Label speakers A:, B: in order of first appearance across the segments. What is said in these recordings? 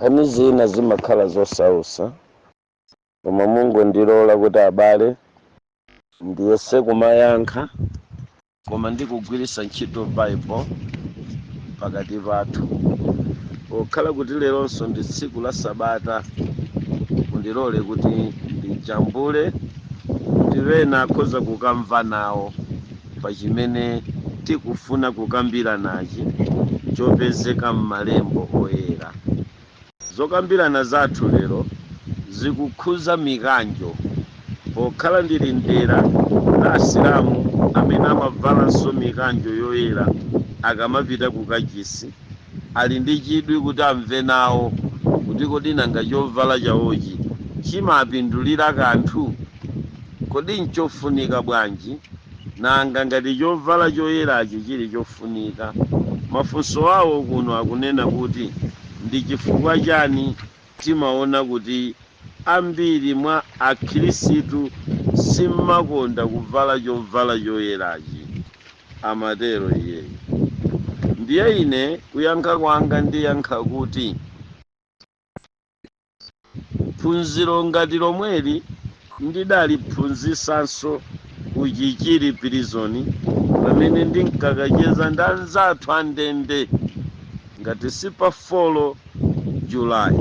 A: Nkhani zina zimakhala zosausa, koma mungondilola kuti abale ndiyese kumayankha, koma ndikugwiritsa ntchito Bible pakati pathu. Pokhala kuti leronso ndi tsiku la Sabata, mundilole kuti ndijambule kuti wena akhoza kukamva nawo pa chimene tikufuna kukambiranachi chopezeka m'malembo oyera. Zokambirana zathu lero zikukhuza mikanjo. Pokhala ndili mdera la Asilamu amene amavalanso mikanjo yoyera akamapita ku kachisi, ali ndi chidwi kuti amve nawo kuti kodi nanga chovala chawochi chimapindulira kanthu? Kodi nchofunika bwanji? Nanga ngati chovala choyerachi chili chofunika, mafunso awo kuno akunena kuti ndi chifukwa chani timaona kuti ambiri mwa Akhirisitu simmakonda kuvala chovala choyerachi, amatero iyeyo. Ndiye ine kuyankha kwanga ndiyankha kuti phunziro ngati lomweli ndidaliphunzisanso ku Chichiri Prison pamene ndinkakacheza ndi anzathu andende, ngati si pa 4 July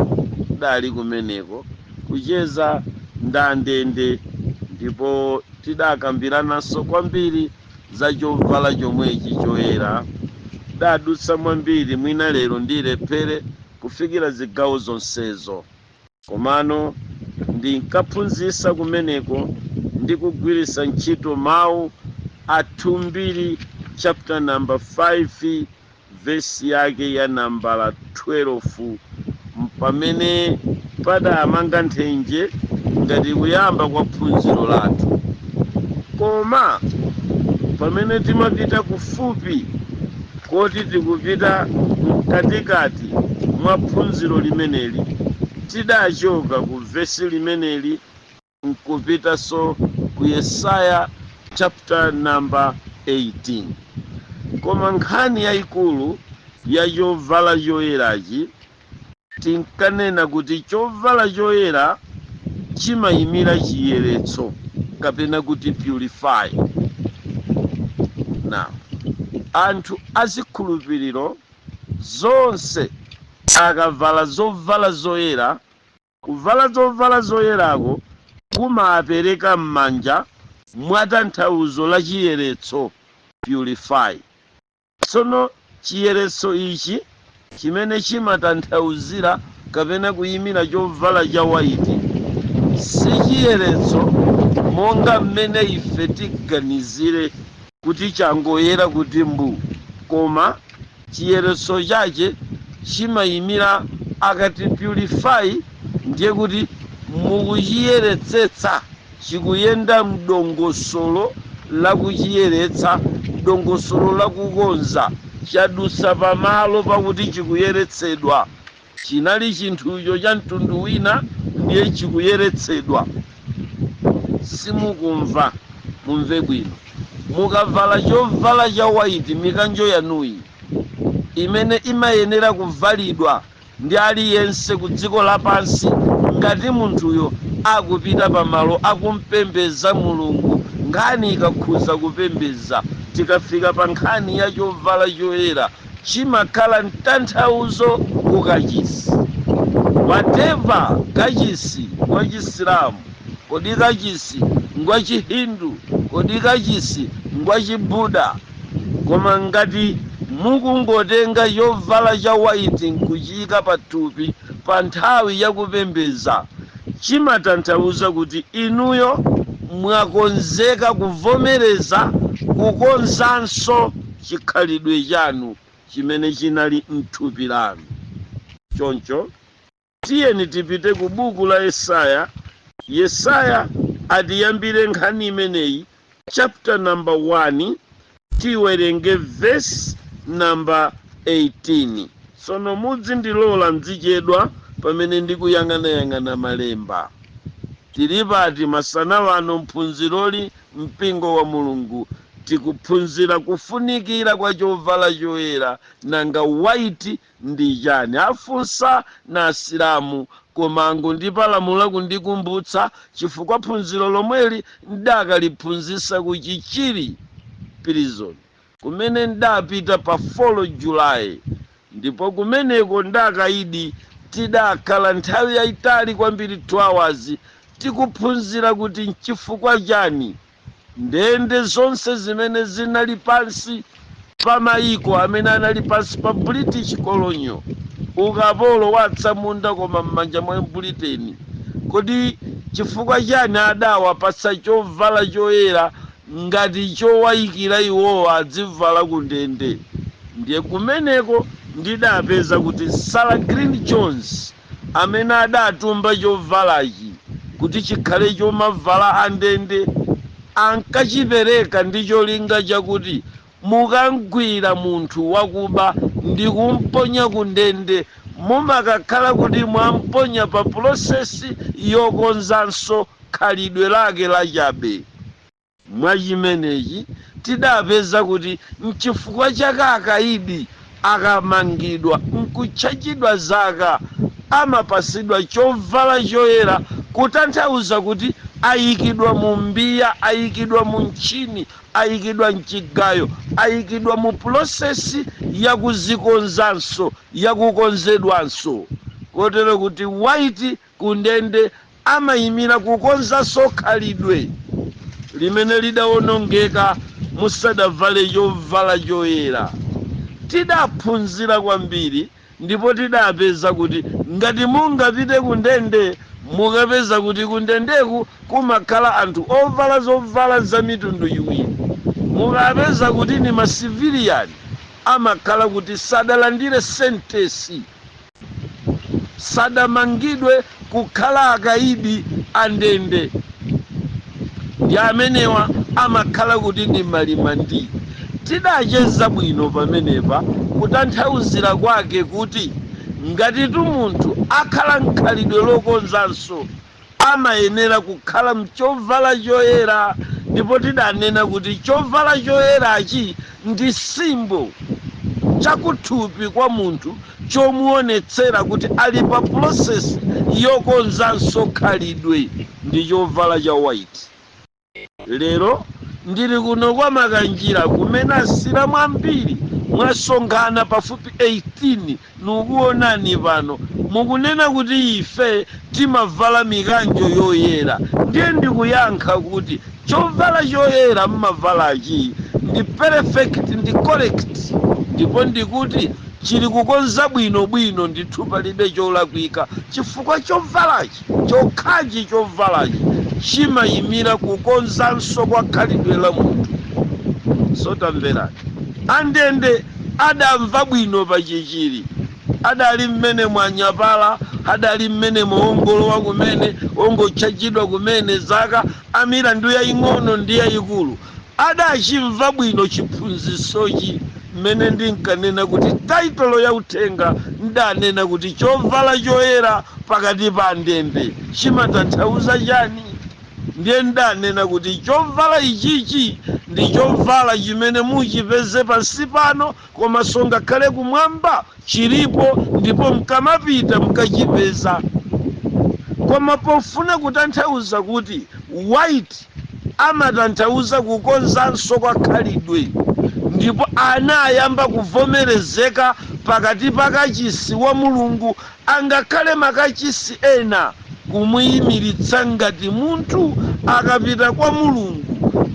A: dali kumeneko kucheza ndi andende, ndipo tidakambirananso kwambiri za chovala chomwechi choyera. Dadutsa mwambiri, mwina lero ndilephere kufikira zigawo zonsezo, komano ndinkaphunzitsa kumeneko ndi kugwiritsa ntchito mawu a 2 chapter number 5, vesi yake ya nambala 12, pamene padamanga nthenje ngati kuyamba kwa phunziro lathu. Koma pamene timapita kufupi koti tikupita mkatikati mwa phunziro limeneli, tidachoka ku vesi limeneli nkupitanso ku Yesaya chapter number 18. Koma nkhani yayikulu ya chovala choyerachi, tinkanena kuti chovala choyera chimayimira chiyeretso kapena kuti purify. Now, anthu azikhulupiriro zonse akavala zovala zoyera, kuvala zovala zoyerako kumapereka m'manja mwa tanthauzo la chiyeretso, purify. Tsono chiyeretso ichi chimene chimatanthauzira kapena kuyimira chovala cha white si chiyeretso monga mmene ife tiganizire kuti changoyera kuti mbu, koma chiyeretso chache chimayimira, akati purify ndiye kuti mukuchiyeretsetsa, chikuyenda mdongosolo lakuchiyeretsa, dongosolo lakukonza, chadutsa pamalo pakuti chikuyeretsedwa. Chinali chinthucho cha mtundu wina, ndiye chikuyeretsedwa. Simukumva? Mumve bwino. Mukavala chovala cha white, mikanjo yanuyi imene imayenera kuvalidwa ndi aliyense ku dziko lapansi ngati munthuyo akupita pamalo akumpembeza Mulungu, nkhani ikakhuza kupembeza, tikafika pa nkhani ya chovala choyera, chimakhala mtanthauzo kukachisi, whatever kachisi wa Chisilamu, kodi kachisi ngwa Chihindu, kodi kachisi ngwa Chibuda, koma ngati mukungotenga chovala cha white nkuchiyika pathupi pa nthawi yakupembeza, chimatanthauza kuti inuyo mwakonzeka kuvomereza kukonzanso chikhalidwe chanu chimene chinali mthupi lanu. Choncho tiyeni tipite ku buku la Yesaya. Yesaya atiyambire nkhani imeneyi, chapter number 1, tiwerenge verse number 18. Tsono mudzindilola ndzichedwa pamene ndikuyang'anayang'ana malemba. Tili pati masana wano mphunziroli, mpingo wa Mulungu? Tikuphunzira kufunikira kwa chovala choyera. Nanga white ndi chani? Afunsa na Asilamu, koma angondipalamula kundikumbutsa, chifukwa phunziro lomweli ndakaliphunzitsa ku Chichiri Prison, kumene ndapita pa 4 Julayi, ndipo kumeneko ndakaidi tidakhala nthawi yayitali kwambiri, 2 hours, tikuphunzira kuti nchifukwa chani ndende zonse zimene zinali pansi pa mayiko amene anali pansi pa British colonial, ukapolo watsamunda koma m'manja mwa Britain, kodi chifukwa chani adawapatsa chovala choyera ngati chowayikira iwowo adzivala ku ndende? Ndiye kumeneko ndidapeza kuti Sarah Green Jones, amene adatumba chovalachi kuti chikhale chomavala andende, ankachipereka ndi cholinga chakuti mukangwira munthu wakuba ndi kumponya ku ndende, mumakakhala kuti mwamponya pa process yokonzanso khalidwe lake lachabe. Mwachimenechi tidapeza kuti nchifukwa chake akaidi akamangidwa nkutchachidwa zaka amapasidwa chovala choyera, kutanthauza kuti ayikidwa mu mbiya, ayikidwa mu mchini, ayikidwa mchigayo, ayikidwa mu process yakuzikonzanso, yakukonzedwanso, kotero kuti white kundende amayimira kukonzanso khalidwe limene lidawonongeka musadavale chovala choyera. Tidaphunzira kwambiri, ndipo tidapeza kuti ngati mungapite kundende, mukapeza kuti kundendeku kumakhala anthu ovala zovala za mitundu iwiri. Mukapeza kuti ni ma civilian, amakhala kuti sadalandire sentence, sadamangidwe kukhala akaidi andende, ndi amenewa amakhala kuti ndi ma remand. Tidacheza bwino pamenepa, kutanthauzira kwake kuti ngatitu munthu akhala mkhalidwe lokonzanso, amayenera kukhala mchovala choyera. Ndipo tidanena kuti chovala choyerachi ndi symbol chakuthupi kwa munthu chomuonetsera kuti ali pa process yokonzanso khalidwe, ndi chovala cha white. Lero ndili kuno kwa Makanjira, kumene Asilamu ambiri mwasonkhana pafupi 18. Nikuonani pano mukunena kuti ife timavala mikanjo yoyera. Ndiye ndikuyankha kuti chovala choyera mmavalachi ndi perfect, ndi correct, ndipo ndikuti chili kukonza bwinobwino ndithu, palibe cholakwika, chifukwa chovalachi chokhachi, chovalachi chimayimira kukonzanso kwa khalidwe la munthu. Sotamverani, andende adamva bwino pachichiri, adali mmene mwanyapala, adali mmene muongolowa kumene ongotchachidwa kumene zaka, amilandu yaying'ono ndi yayikulu, adachimva bwino chiphunzitsochi mmene ndinkanena kuti title ya uthenga ndanena kuti chovala choyera pakati pa ndende chimatanthauza chani. Ndiye ndanena kuti chovala ichichi ndi chovala chimene muchipeze pansi pano, komanso ngakhale kumwamba chilipo, ndipo mkamapita mkachipeza. Koma pofuna kutanthauza kuti white amatanthauza kukonzanso kwa khalidwe, ndipo ana ayamba kuvomerezeka pakati pa kachisi wa Mulungu, angakhale makachisi ena kumuyimiritsa ngati munthu akapita kwa Mulungu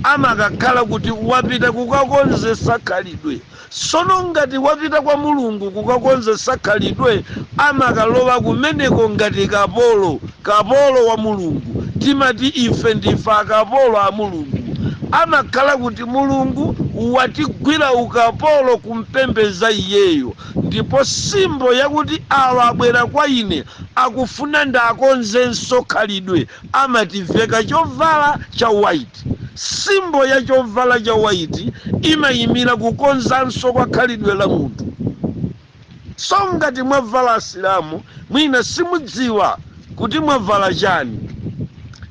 A: amakakhala kuti wapita kukakonzesa khalidwe. Sono ngati wapita kwa Mulungu kukakonzesa khalidwe, amakalowa kumeneko ngati kapolo, kapolo wa Mulungu. Timati ife ndife akapolo a Mulungu. Amakhala kuti Mulungu watigwira ukapolo kumpembeza iyeyo, ndipo symbol yakuti awa abwera kwa ine akufuna ndakonzenso khalidwe, amativeka chovala cha white. Symbol ya chovala cha white imayimira kukonzanso kwa khalidwe la munthu. So ngati mwavala Asilamu, mwina simudziwa kuti mwavala chani.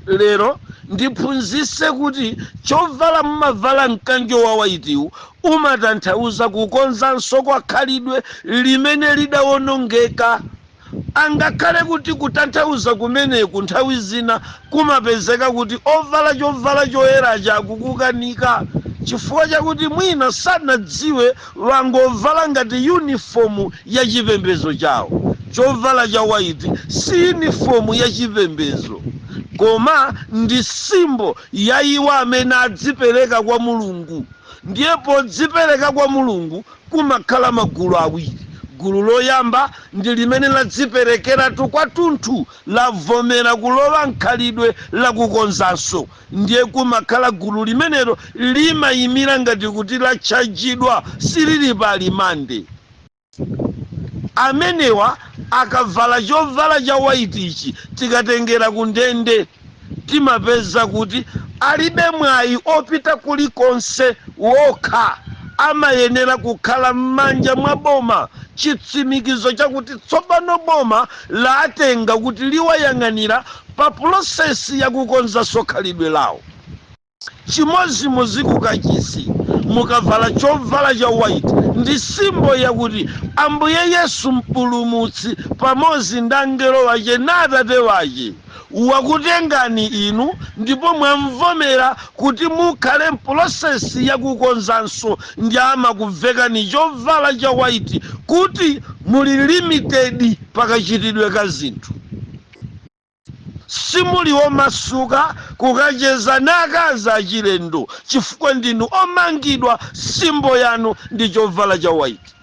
A: Lero Ndiphunzitse kuti chovala mumavala mkanjo wa white wu umatanthauza kukonzanso kwa khalidwe limene lidawonongeka. Angakhale kuti kutanthauza kumeneku nthawi zina kumapezeka kuti ovala chovala choyerachi akukukanika chifukwa chakuti mwina sanadziwe, wangovala ngati yunifomu ya chipembedzo chawo. Chovala cha white si yunifomu ya chipembedzo, koma ndi symbol ya iwo amene adzipereka kwa Mulungu. Ndiye podzipereka kwa Mulungu kumakhala magulu awiri. Gulu loyamba ndi limene ladziperekeratu kwathunthu, lavomera kulowa mkhalidwe lakukonzanso. Ndiye kumakhala gulu limenelo limayimira ngati kuti latchajidwa, silili pa remand. Amenewa akavala chovala cha white ichi, tikatengera ku ndende, timapeza kuti alibe mwayi opita kulikonse wokha, amayenera kukhala m'manja mwa boma, chitsimikizo chakuti tsopano boma latenga kuti liwayang'anira pa process yakukonzanso khalidwe lawo. Chimodzimodzi kukachisi, mukavala chovala cha white ndi symbol yakuti Ambuye Yesu Mpulumutsi pamodzi ndi angelo wache na Atate wache wakutengani inu, ndipo mwamvomera kuti mukhale m'process yakukonzanso, ndi amakuvekani chovala cha white kuti muli limited pakachitidwe ka zinthu. Simuli omasuka kukacheza na akazi achilendo chifukwa ndinu omangidwa, symbol yanu ndi chovala cha white.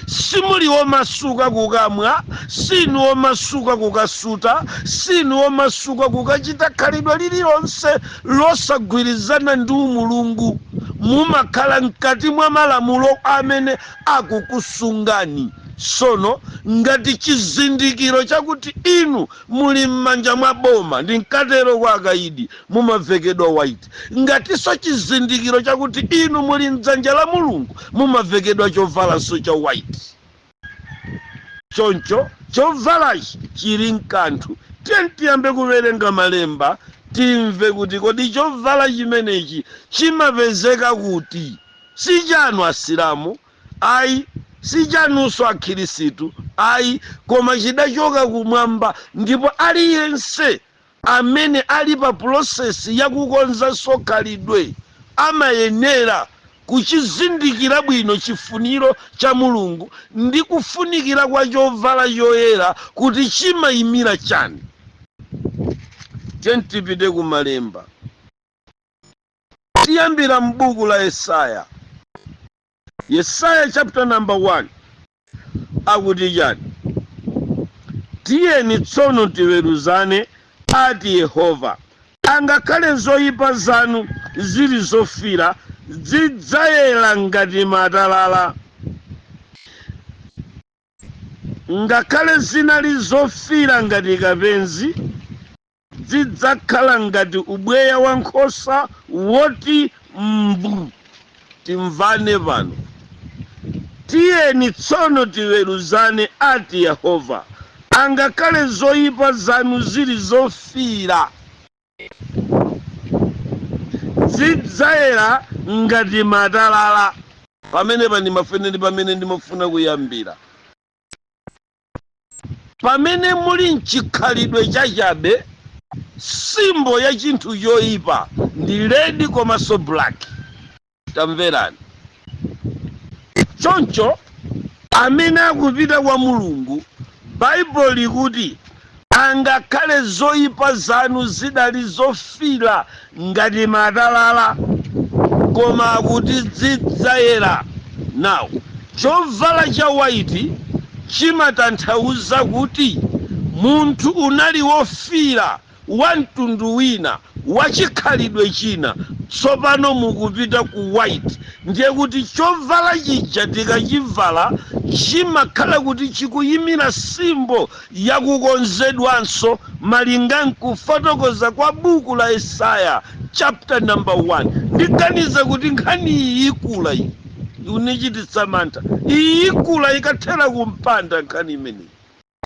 A: Simuli omasuka kukamwa, sinu omasuka kukasuta, sinu omasuka kukachita khalidwe lililonse losagwirizana ndi umulungu. Mumakhala mkati mwa malamulo amene akukusungani. Sono ngati chizindikiro chakuti inu muli m'manja mwa boma, ndinkatero kwa akaidi, mumavekedwa white. Ngatinso chizindikiro chakuti inu muli mdzanja la Mulungu, mumavekedwa chovalanso cha white. Choncho chovalachi chili mkanthu. Tiye tiyambe kuwerenga malemba, timve kuti kodi chovala chimenechi chimapezeka kuti. Si chanu Asilamu ayi, si chanunso Akhirisitu ayi, koma chidachoka kumwamba, ndipo aliyense amene ali pa process yakukonzanso khalidwe amayenera kuchizindikira bwino chifuniro cha Mulungu ndi kufunikira kwa chovala choyera kuti chimayimira chani. Tiye tipite kumalemba. Tiyambira m'buku la Yesaya, Yesaya chapter number 1. Akuti chani? "Tiyeni tsono tiweruzane, ati Yehova. Angakhale zoyipa zanu zili zofira, zidzayera ngati matalala. Ngakhale zinali zofira ngati kapenzi, zidzakhala ngati ubweya wa nkhosa woti mbu." Timvane pano. "Tiyeni tsono tiweruzane, ati Yehova. Angakhale zoyipa zanu zili zofira, zidzayera ngati matalala." Pamenepa ndimafune, pamene ndimafuna kuyambira, pamene muli mchikhalidwe chachabe, symbol ya chinthu choyipa ndi red komanso black. Tamverani. Choncho amene akupita kwa Mulungu, Baibulo likuti angakhale zoyipa zanu zidali zofira ngati matalala, koma akuti zidzayera. Now, chovala cha white chimatanthauza kuti munthu unali wofira wa mtundu wina, wachikhalidwe china, tsopano mukupita ku white. Ndiye kuti chovala chija tikachivala chimakhala kuti chikuyimira symbol yakukonzedwanso, malinga nkufotokoza kwa buku la Yesaya chapter number 1. Ndiganiza kuti nkhani iyi ikula, iyi ikunichititsa mantha, iyi ikula ikathera kumpanda. Nkhani imeneyi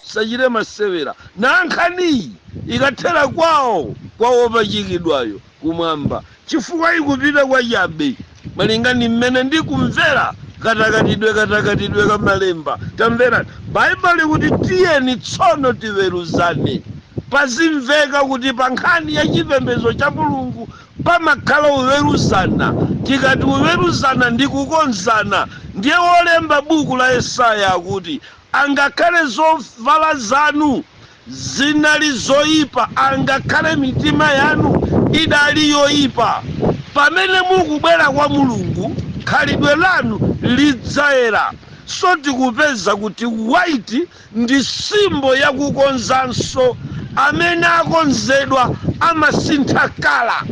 A: sachite masewera na nkhaniyi ikathera kwawo. Kwa wopachikidwayo kumwamba, chifukwa ikupita kwa chabe, malinga ndi mmene ndikumvera katakatidwe kamalemba. Tamverani, Baibulo likuti, "Tiyeni tsono tiweruzane." Pazimveka kuti pa nkhani ya chipembedzo cha Mulungu pamakhala uweruzana. Tikati uweruzana ndi kukonzana. Ndiye wolemba buku la Yesaya akuti, angakhale zovala zanu zinali zoyipa, angakhale mitima yanu idali yoyipa, pamene mukubwera kwa Mulungu khalidwe lanu lidzayera. So tikupeza kuti white ndi symbol yakukonzanso. Amene akonzedwa amasintha colour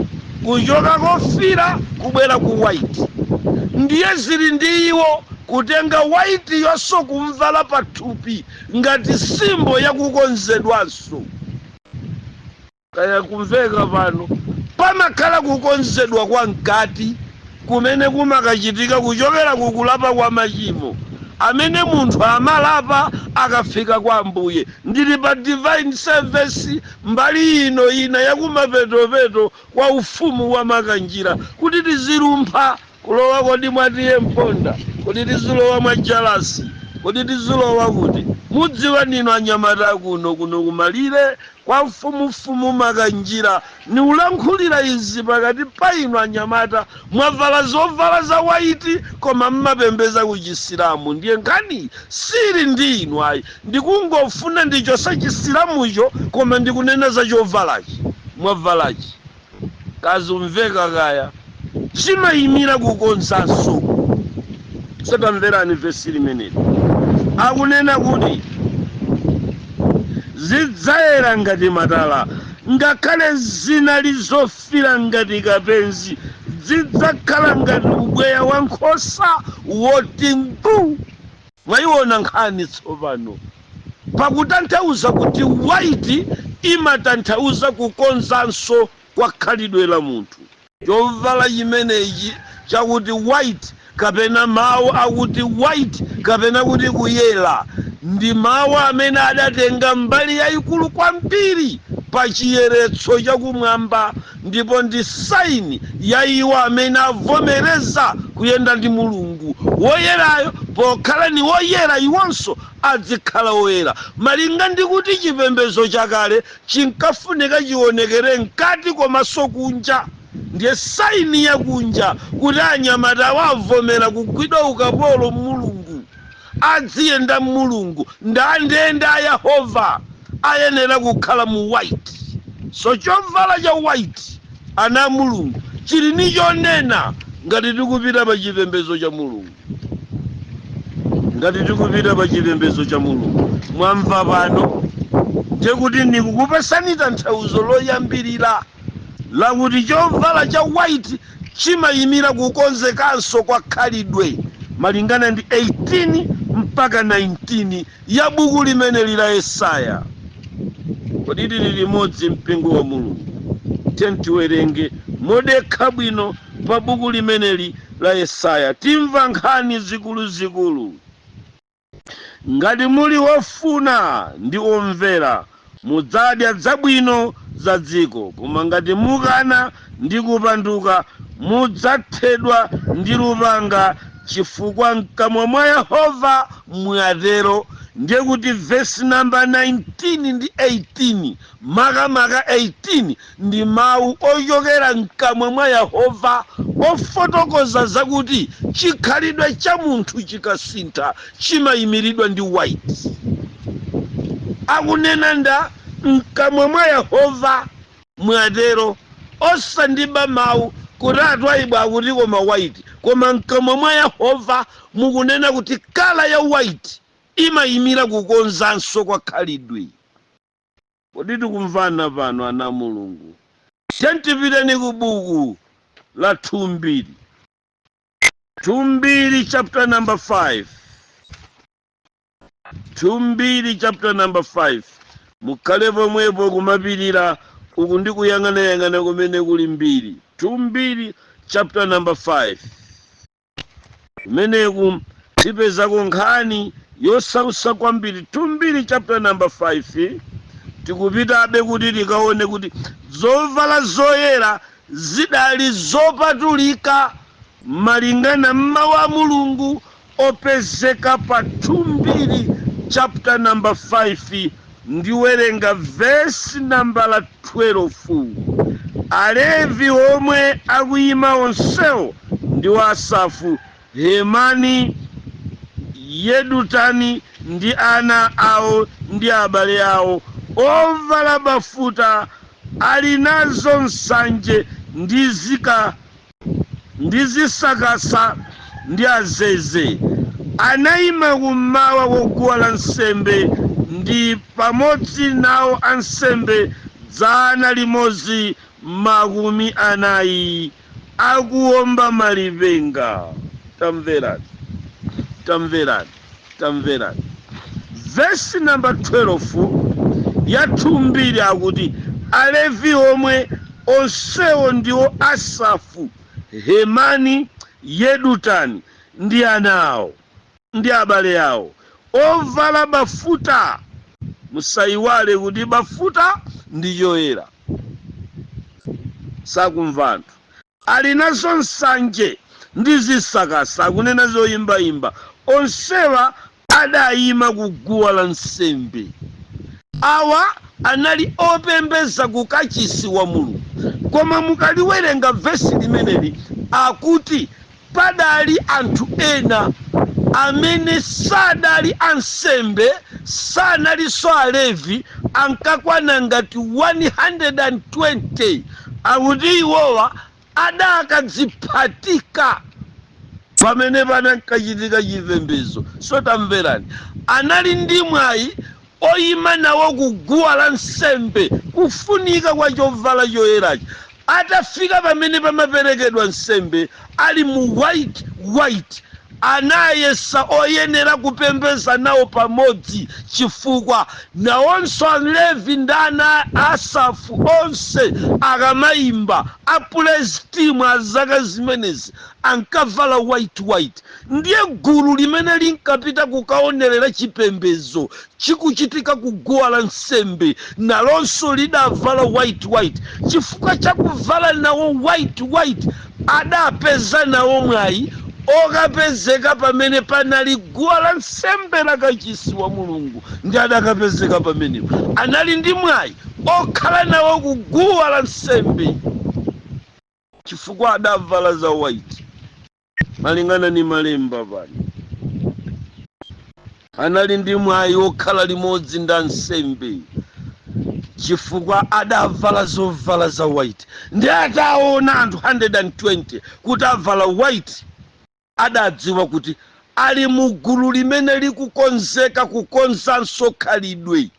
A: kuchoka kofira kubwera ku white. Ndiye zili ndi iwo kutenga white yonso kumvala pathupi ngati symbol yakukonzedwanso. Kaya kumveka pano? Pamakhala kukonzedwa kwa mkati kumene kumakachitika kuchokera kukulapa kwa machimo amene munthu amalapa akafika kwa Ambuye. Ndili pa divine service mbali ino ina yakumapetopeto kwa ufumu wa Makanjira, kuti tizilumpha kulowa. Kodi mwatiye Mponda? Kodi tizilowa mwa Jalasi? Kodi tizilowa kuti? Mudziwa nino anyamata kuno kuno kumalire kwa mfumufumu Makanjira. Niulankhulira izi pakati pa inu anyamata mwavala zovala za white koma mmapembeza ku Chisilamu. Ndiye nkhani sili ndi inu ayi, ndikungofuna ndichosa Chisilamucho, koma ndikunena za chovalachi mwavalachi. Kazumveka kaya? Chimayimira kukonzanso. Satamverani vesi limeneli, akunena kuti zidzayera ngati matala, ngakhale zinali zofira ngati kapenzi, zidzakhala ngati ubweya wa nkhosa woti mbu. Mwayiona nkhani tsopano? Pakutanthauza kuti white imatanthauza kukonzanso kwa khalidwe la munthu. Chovala chimenechi chakuti white, kapena mawu akuti white kapena kuti kuyera, ndi mawu amene adatenga mbali yayikulu kwambiri pa chiyeretso chakumwamba, ndipo ndi sign ya iwo amene avomereza kuyenda ndi Mulungu woyerayo. Pokhala ni woyera, iwonso adzikhala woyera, malinga ndi kuti chipembedzo chakale chinkafunika chionekere mkati komanso kunja. Ndiye sign yakunja kuti anyamata awavomera kugwidwa ukapolo Mulungu, adziyenda Mulungu, ndandende a Yehova ayenera kukhala mu white. So chovala cha white, ana a Mulungu, chili ni chonena ngati tikupita pa chipembedzo cha Mulungu, ngati tikupita pa chipembedzo cha Mulungu. Mwamva pano? Ndiye kuti ndikukupasani tanthauzo loyambirira lakuti chovala cha white chimayimira kukonzekanso kwa khalidwe, malingana ndi 18 mpaka 19 ya buku limene lila Yesaya. Kodi tili limodzi, mpingo wa Mulungu? Tiwerenge modekha bwino pa buku limeneli la Yesaya, timva nkhani zikuluzikulu. Ngati muli wofuna ndi omvera, mudzadya zabwino za dziko, koma ngati mukana ndi kupanduka, mudzathedwa ndi lupanga, chifukwa mkamwa mwa Yehova mwatero. Ndiye kuti vesi namba 19 ndi 18, makamaka 18, ndi mawu ochokera mkamwa mwa Yehova ofotokoza zakuti chikhalidwe cha munthu chikasintha chimayimiridwa ndi white. Akunena nda mkamwa mwa Yehova mwatero. Osandiba mawu kuti atwayibwa akuti koma white, koma mkamwa mwa Yehova mukunena kuti colour ya white imayimira kukonzanso kwa khalidwe. Kodi tikumvana pano, ana Mulungu? Tiyeni ku buku la 2 Mbiri, 2 Mbiri chapter number 5, 2 Mbiri chapter number 5. Mukhale pomwepo kumapirira uku ndi kuyang'anayang'ana kumene kuli mbiri. 2 Mbiri chapter number 5, kumeneku tipezako nkhani yosausa kwambiri. 2 Mbiri chapter number 5. Tikupitabe kuti tikaone kuti zovala zoyera zidali zopatulika malingana mmawu a Mulungu opezeka pa 2 Mbiri chapter number 5, ndiwerenga vesi nambala 12. Alevi omwe akuyima onsewo ndi Asafu, Hemani, Yedutani ndi ana awo ndi abale awo, ovala bafuta, ali nazo nsanje ndi zika ndi zisakasa ndi azeze, anayima kummawa kwa guwa lansembe, ndi pamodzi nawo ansembe 140 akuwomba malipenga. Tamverani, tamverani, tamverani. Vesi namba 12 ya 2 Mbiri akuti Alevi omwe onsewo ndiwo Asafu, Hemani, Yedutani ndi ana awo ndi abale awo, ovala bafuta. Musayiwale kuti bafuta ndi choyera, sakumva anthu. Ali nazo nsanje ndi zisakasa, akunena zoyimbayimba. Onsewa adayima ku guwa la nsembe. Awa anali opembeza ku kachisi wa Mulungu. Koma mukaliwerenga vesi limeneli, akuti padali anthu ena amene sadali ansembe, sanalinso Alevi, ankakwana ngati 120. Akuti iwowa adakadziphatika pamene panankachitika chipembedzo. So tamverani, anali ndi mwayi oyima nawo ku guwa la nsembe. Kufunika kwa chovala choyerachi, atafika pamene pamaperekedwa nsembe ali mu white white, anayesa oyenera kupembeza nawo pamodzi, chifukwa nawonso Alevi ndi ana Asafu onse akamayimba, a praise team a zaka zimenezi ankavala white white. Ndiye gulu limene linkapita kukaonerera chipembedzo chikuchitika ku guwa la nsembe nalonso lidavala white white. Chifukwa chakuvala nawo white white, adapeza nawo mwayi okapezeka pamene panali guwa la nsembe la kachisi wa Mulungu. Ndi adakapezeka pamenepo, anali ndi mwayi okhala nawo ku guwa la nsembe chifukwa adavala za white. Malingana ni malemba pano, anali ndi mwayi okhala limodzi ndi ansembe chifukwa adavala zovala za white. Ndi ataona anthu 120 kuti avala white, adadziwa kuti ali mu gulu limene likukonzeka kukonzanso khalidwe.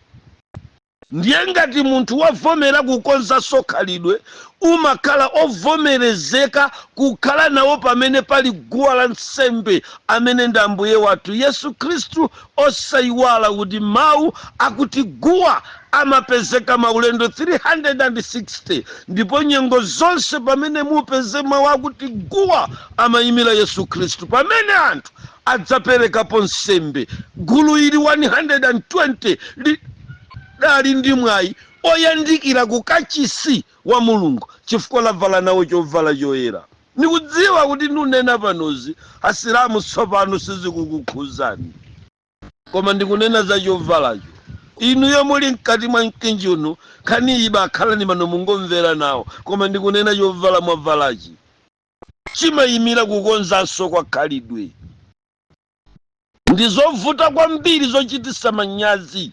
A: Ndiye ngati munthu wavomera kukonzanso khalidwe, umakhala ovomerezeka kukhala nawo pamene pali guwa la nsembe, amene ndi Ambuye wathu Yesu Khristu. Osayiwala kuti mawu akuti guwa amapezeka maulendo 360, ndipo nyengo zonse pamene mupeze mawu akuti guwa, amayimira Yesu Khristu, pamene anthu adzaperekapo nsembe. Gulu ili 120 lidali ndi mwayi oyandikira ku kachisi wa Mulungu chifukwa lavala nawo chovala choyera. Nikudziwa kuti ndunena panozi, Asilamu tsopano sizikukukhuzani, koma ndikunena za chovalacho. Inuyo muli mkati mwa mkinji uno, nkhani iyi bakhalani pano mungomvera nawo. Koma ndikunena chovala mwavalachi chimayimira kukonzanso kwa khalidwe. Ndi zovuta kwambiri, zochitisa manyazi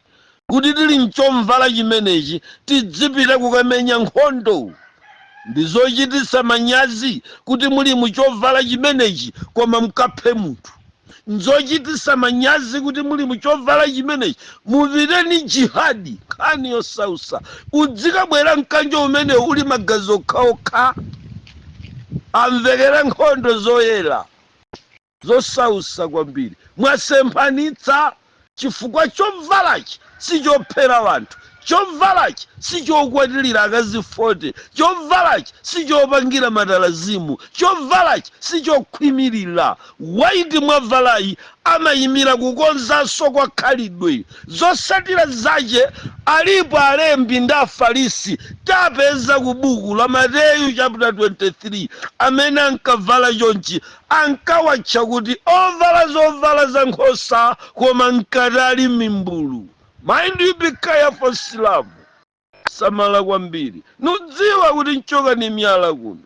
A: kuti tili mchomvala chimenechi tidzipita kukamenya nkhondo. Ndi zochitisa manyazi kuti muli muchovala chimenechi koma mukaphe munthu. Nzochitisa manyazi kuti muli muchovala chimenechi mupiteni jihadi. Nkhani yosausa, udzikabwera mkanjo umene uli magazi okhaokha, amvekera nkhondo zoyera. Zosausa kwambiri, mwasemphanitsa chifukwa chovalachi sichophera wanthu, Chovalachi sichokwatilira akazi 40, chovalachi sichopangira matalazimu, chovalachi sichokhwimirira. White mwavalayi amayimira kukonzanso kwa khalidwe. Zosatira zache alipo alembi ndi Afarisi tapeza ku buku la Mateyu chapter 23 amene ankavala chonchi, ankawatcha kuti ovala zovala za nkhosa koma mkati ali mimbulu. Mind you, be careful, Silamu, samala kwambiri. Nudziwa kuti nchoka ni miyala kuno,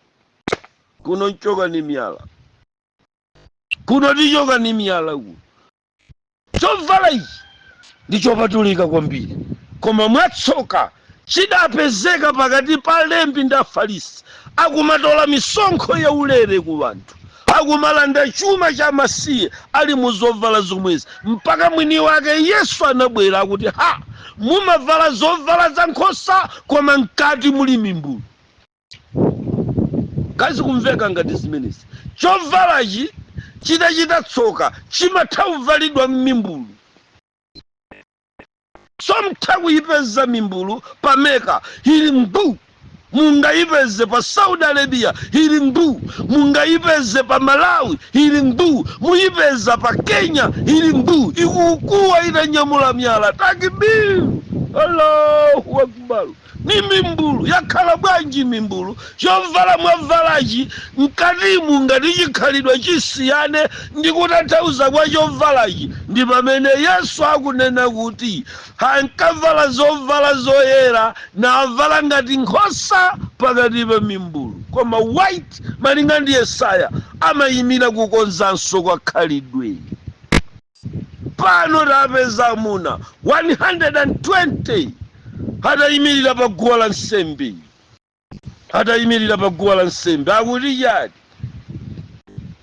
A: kuno nchoka ni miyala kuno, tichoka ni miyala kuno. Chovala ichi ndi chopatulika kwambiri, koma mwatsoka chidapezeka pakati pa alembi ndi Afarisi akumatola misonkho yaulere ku anthu, akumalanda chuma cha masiye ali mu zovala zomwezi, mpaka mwini wake Yesu anabwera akuti, "Ha, mumavala zovala za nkhosa koma mkati muli mimbulu." Kazi kumveka ngati zimenezi? Chovalachi chitachita tsoka chimatha kuvalidwa m'mimbulu. Somtha kuyipeza mimbulu pa Meka, ili mbu. Mungayipeze pa Saudi Arabia, ili mbu. Mungayipeze pa Malawi, ili mbu. Muyipeza pa Kenya, ili mbu, ikukuwa itanyamula myala, takbir, Allahu akbar. Ni mimbulu. Yakhala bwanji mimbulu? Chovala mwavalachi mkatimu ngati chikhalidwe chisiyane ndi kutanthauza kwa chovalachi. Ndi pamene Yesu akunena kuti ankavala zovala zoyera navala ngati nkhosa pakati pa mimbulu. Koma white, malinga ndi Yesaya, amayimira kukonzanso kwa khalidwe. Pano tapeza amuna 120 atayimirira pa guwa la nsembe, atayimirira pa guwa la nsembe. Akuti chani?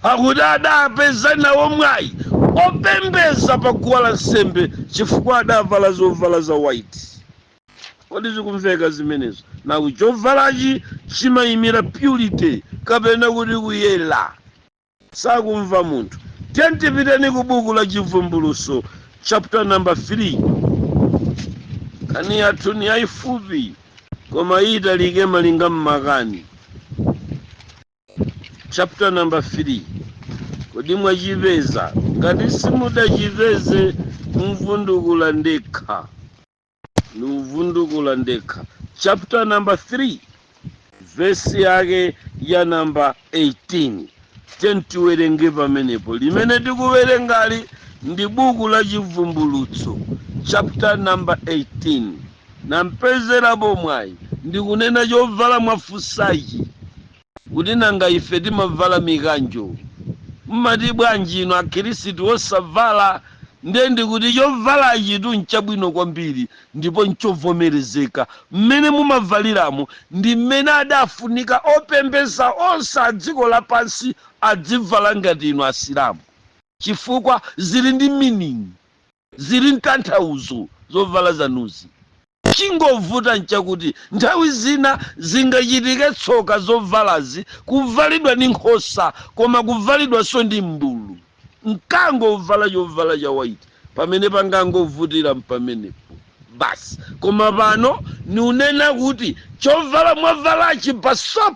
A: Akuti adapeza nawo mwayi opembeza pa guwa la nsembe chifukwa adavala zovala za white. Kodi zikumveka zimenezo? Naku chovalachi chimayimira purity kapena kuti kuyera. Sakumva munthu. Tiyeni ku buku la Chivumbuluso chapter number 3. Kani yathu ni yayifupi koma italike malinga mmakani. Chapter number 3, kodi mwachipeza? Ngati simudachipeze, mvundukula ndekha, nimvundukula ndekha. Chapter number 3, vesi yake ya namba 18, tiwerenge pamenepo. Limene tikuwerengali ndi buku la Chivumbulutso chapter number 18. Nampezerapo mwayi ndikunena chovala mwafunsachi kuti nanga ife timavala mikanjo, mmati bwanji ino Akhirisitu osavala? Ndiye ndikuti chovalachi tu nchabwino kwambiri ndipo nchovomerezeka. Mmene mumavaliramo ndi mmene adafunika opembeza onse a dziko lapansi adzivala ngati inu Asilamu, chifukwa zili ndi meaning, zili mtanthauzo zovala zanuzi. Chingovuta nchakuti nthawi zina zingachitike tsoka, zovalazi kuvalidwa ndi nkhosa koma kuvalidwanso ndi mbulu, mkango uvala chovala cha white. Pamene pangangovutira mpamenepo basi. Koma pano niunena kuti chovala mwavalachi pasop.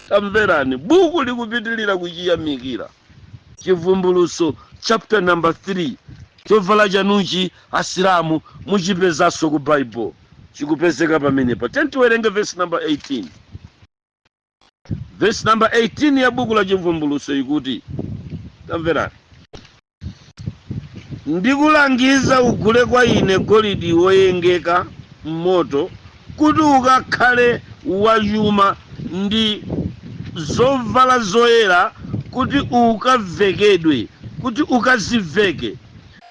A: Tamverani, buku likupitilira kuchiyamikira. Chivumbuluso chapter number 3. Chovala chanuchi Asilamu muchipezanso ku Bible, chikupezeka pamenepa. Tiwerenge verse number 18. Verse number 18 ya buku la Chivumbuluso ikuti, tamverani, "Ndikulangiza ugule kwa ine golidi woyengeka m'moto kuti ukakhale wachuma, ndi zovala zoyera kuti ukavekedwe, kuti ukaziveke,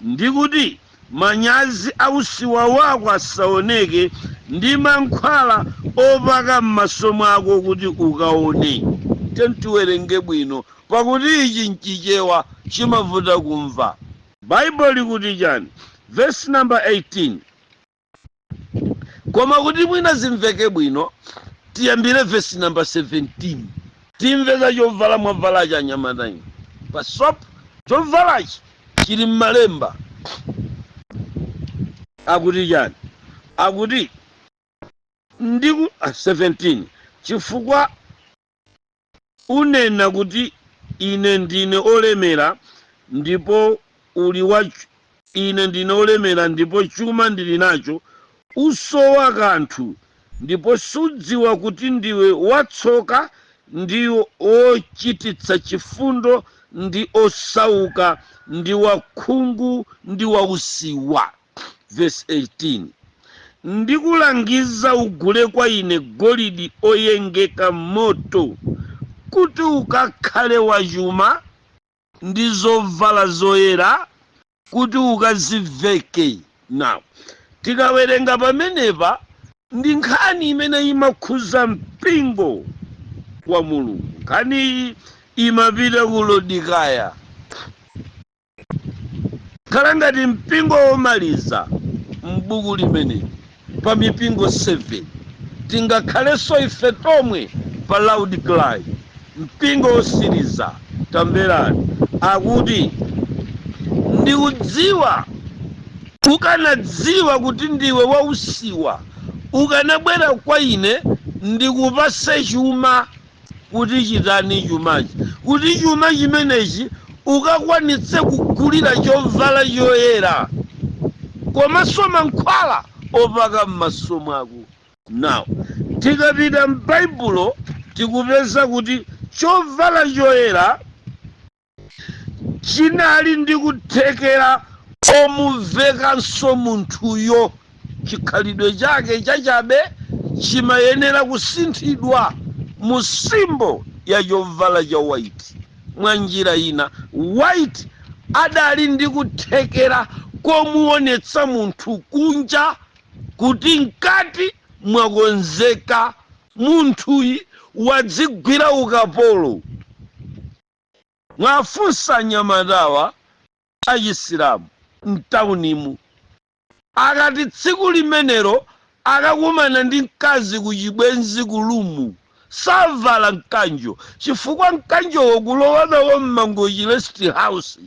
A: ndi kuti manyazi ausiwa wako asaoneke, ndi mankhwala opaka m'maso mwako kuti ukaone." Tiwerenge bwino, pakuti ichi nchichewa, chimavuta kumva. Baibulo likuti chani? Verse number 18. Koma kuti mwina zimveke bwino, tiyambire verse number 17, timve za chovala mwavalachi anyamatayi pasop. Chovalachi chili mmalemba. Akuti chani? Akuti ndiku 17: "Chifukwa unena kuti, 'Ine ndine olemera ndipo uli wa ine ndine olemera ndipo chuma ndili nacho, usowa kanthu, ndipo sudziwa kuti ndiwe watsoka ndi wochititsa chifundo ndi osauka ndi wakhungu ndi wausiwa." Verse 18: "Ndikulangiza ugule kwa ine golidi oyengeka moto, kuti ukakhale wachuma, ndi zovala zoyera, kuti ukaziveke." Now, tikawerenga pamenepa, ndi nkhani imene imakhuza mpingo wa Mulungu. Nkhani iyi imapita ku Lodikaya, khala ngati mpingo womaliza m'buku limeneli pa mipingo 7. Tingakhalenso ife tomwe pa Laodikaya, mpingo wosiriza. Tamverani, akuti, "Ndikudziwa, ukanadziwa kuti ndiwe wausiwa, ukanabwera kwa ine ndikupase chuma." Kuti chitani chumachi? Kuti chuma chimenechi ukakwanitse kugulira chovala choyera komanso mankhwala opaka m'maso mwako. Now, tikapita m'Baibulo, tikupeza kuti chovala choyera chinali ndi kuthekera omuvekanso munthuyo. Chikhalidwe chake chachabe chimayenera kusinthidwa mu symbol ya chovala cha white. Mwa njira ina, white adali ndi kuthekera komuonetsa munthu kunja kuti mkati mwakonzeka, munthuyi wadzigwira ukapolo. Mwafunsa anyamatawa achisilamu mtaunimu, akati tsiku limenelo akakumana ndi mkazi ku chibwenzi ku room, savala mkanjo, chifukwa mkanjowo kulowa nawo mMangochi Rest House,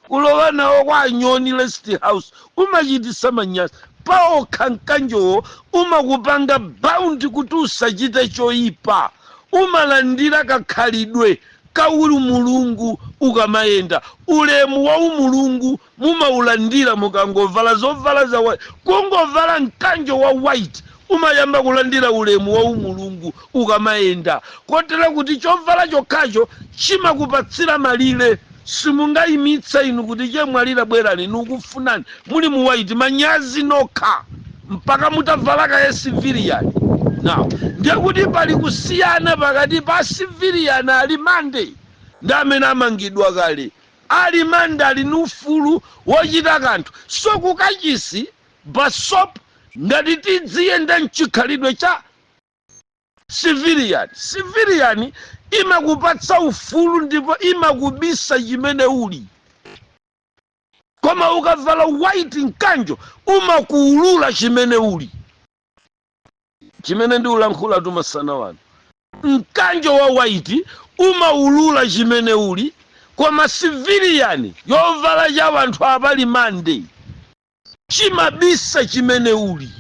A: kulowa nawo kwa Anyoni Rest House, umachitisa manyazi paokha. Mkanjowo umakupanga bound kuti usachite choyipa, umalandira kakhalidwe kauli mulungu ukamayenda. Ulemu wa umulungu mumaulandira mukangovala zovala za white. Kungovala mkanjo wa white, umayamba kulandira ulemu wa umulungu ukamayenda, kotero kuti chovala chokhacho chimakupatsira malire. Simungayimitsa inu kuti, "Chemwalira, bwerani, nikufunani," muli mu white. Manyazi nokha, mpaka mutavala kaye civilian. Now, ndiye kuti pali kusiyana pakati pa civilian ali remand ndi amene amangidwa kale. Ali remand ali ni ufulu wochita kanthu. So kukachisi basop, ngati tidziyenda mchikhalidwe cha civilian, civilian imakupatsa ufulu ndipo imakubisa chimene uli, koma ukavala white mkanjo, umakuulula chimene uli. Chimene ndiulankhula tumasana wanu, mkanjo wa white umaulula chimene uli, koma civilian, yovala cha anthu apa remand, chimabisa chimene uli.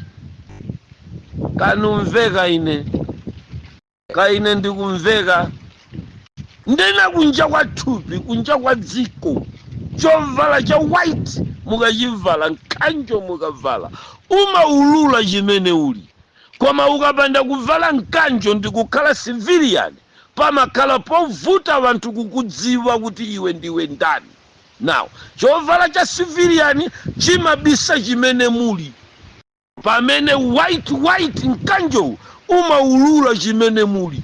A: Kanumveka ine kaine ndikumveka ndena kunja kwa thupi, kunja kwa dziko, chovala cha white mukachivala, mkanjo mukavala, umaulula chimene uli, koma ukapanda kuvala mkanjo ndi kukhala civilian, pamakhala povuta anthu kukudziwa kuti iwe ndiwe ndani. Now, chovala cha civilian chimabisa chimene muli, pamene white mkanjo umaulula chimene muli.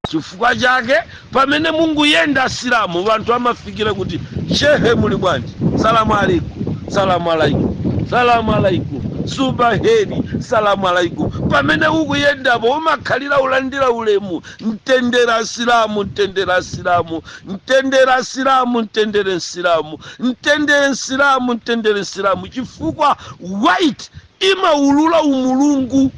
A: Chifukwa chake pamene munguyenda asilamu, anthu amafikira kuti, "Shehe, muli bwanji? Salamu alaikum, salamu alaikum, salamu alaikum, subaheri, salamu alaikum." Pamene ukuyendapo umakhalira ulandira ulemu. Mtendere asilamu, mtendere asilamu, mtendere asilamu, mtendere nsilamu, mtendere nsilamu, mtendere nsilamu, chifukwa white imaulula umulungu,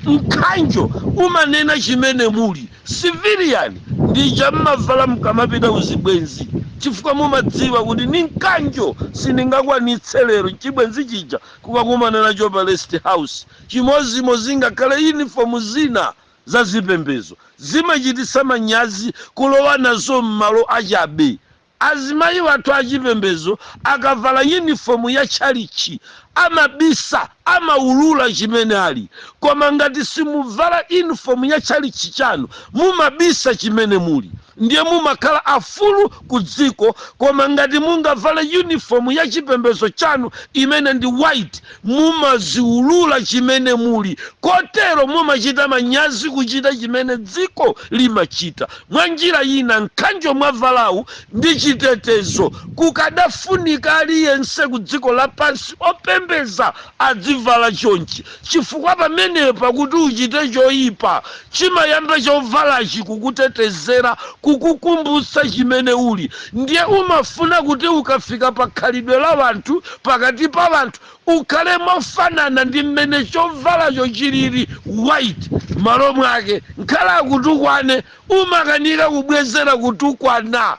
A: mkanjo umanena chimene muli. Civilian ndi chammavala mkamapita uzibwenzi, Chifukwa mumadziwa kuti ni mkanjo sindingakwanitse lero chibwenzi chija kukakumana nacho pa rest house. Chimozimozi ngakhale uniform zina za zipembezo zimachititsa manyazi kulowa nazo m'malo achabe. Azimayi wathu achipembezo akavala uniform ya tchalichi amabisa, amaulula chimene ali. Koma ngati simuvala uniform ya tchalichi chanu, mumabisa chimene muli, ndiye mumakhala afulu ku dziko. Koma ngati mungavale uniform ya chipembezo chanu imene ndi white, mumaziulula chimene muli, kotero mumachita manyazi kuchita chimene dziko limachita. Mwa njira ina, mkanjo mwavalawu ndi chitetezo. Kukadafunika aliyense ku dziko lapansi opembeza adzivala chonchi, chifukwa pamenepo pakuti uchite choyipa, chimayamba chovalachi kukutetezera, kukukumbutsa chimene uli. Ndiye umafuna kuti ukafika pa khalidwe la wanthu, pakati pa wanthu, ukhale mofanana ndi mmene chovalacho chilili white. Malo mwake nkhala akutukwane, umakanika kubwezera kutukwana,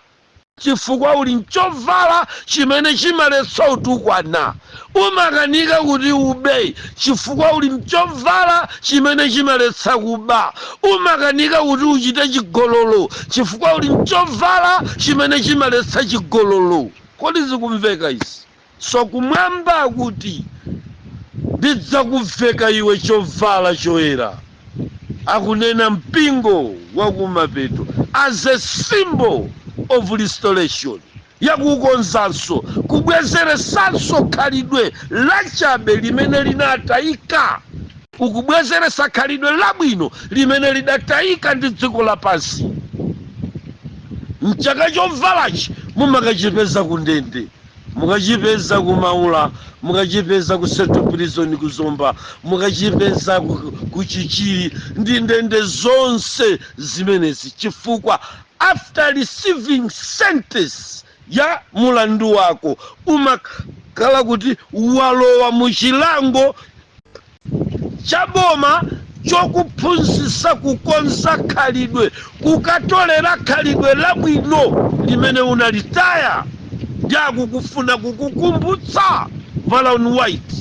A: chifukwa uli nchovala chimene chimaletsa utukwana. Umakanika kuti ube, chifukwa uli mchovala chimene chimaletsa kuba. Umakanika kuti uchite chigololo, chifukwa uli mchovala chimene chimaletsa chigololo. Kodi zikumveka izi? So kumwamba kuti ndidzakuveka iwe chovala choyera, akunena mpingo wakumapeto, as a symbol of restoration, yakukonzanso, kubwezeresanso khalidwe lachabe limene linatayika, ukubwezeresa khalidwe labwino limene lidatayika ndi dziko lapansi. Mchaka chovalachi mumakachipeza ku ndende, mukachipeza ku Maula, mukachipeza ku Central Prison ku Zomba, mukachipeza ku Chichiri ndi ndende zonse zimenezi, chifukwa after receiving sentence ya mulandu wako, umakhala kuti walowa muchilango chaboma chokuphunzitsa kukonza khalidwe, kukatolera khalidwe labwino limene unalitaya. Ndi akukufuna kukukumbutsa, vala on white,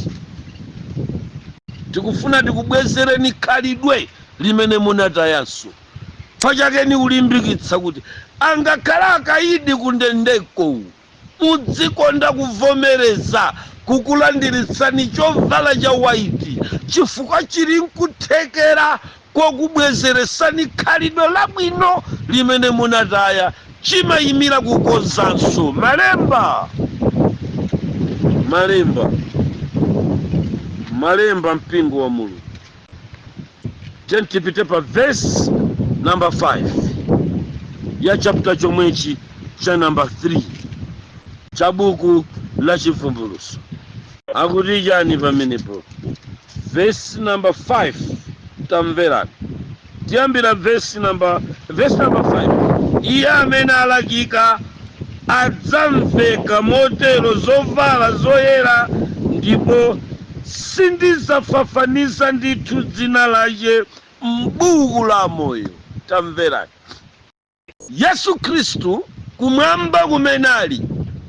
A: tikufuna tikubwezereni khalidwe limene munatayanso. Pachakeni kulimbikitsa kuti angakhala akayidi kundendeko, mudzikonda kuvomereza kukulandiritsani chovala cha white, chifukwa chili nkuthekera kokubwezeresani khalidwe labwino limene munataya. Chimayimira kukonzanso. Malemba, malemba, malemba, mpingo wa Mulungu, tipite pa verse number 5 ya chapter chomwechi cha number 3 cha buku la Chivumbulutso. Akuti chani pamenepo? Verse number 5, tamverani, tiyambira verse number 5. Iye amene alakika adzamveka motero zovala zoyera, ndipo sindidzafafaniza ndithu dzina lace m'buku la moyo. Tamverani, Yesu Khristu kumwamba kumene ali,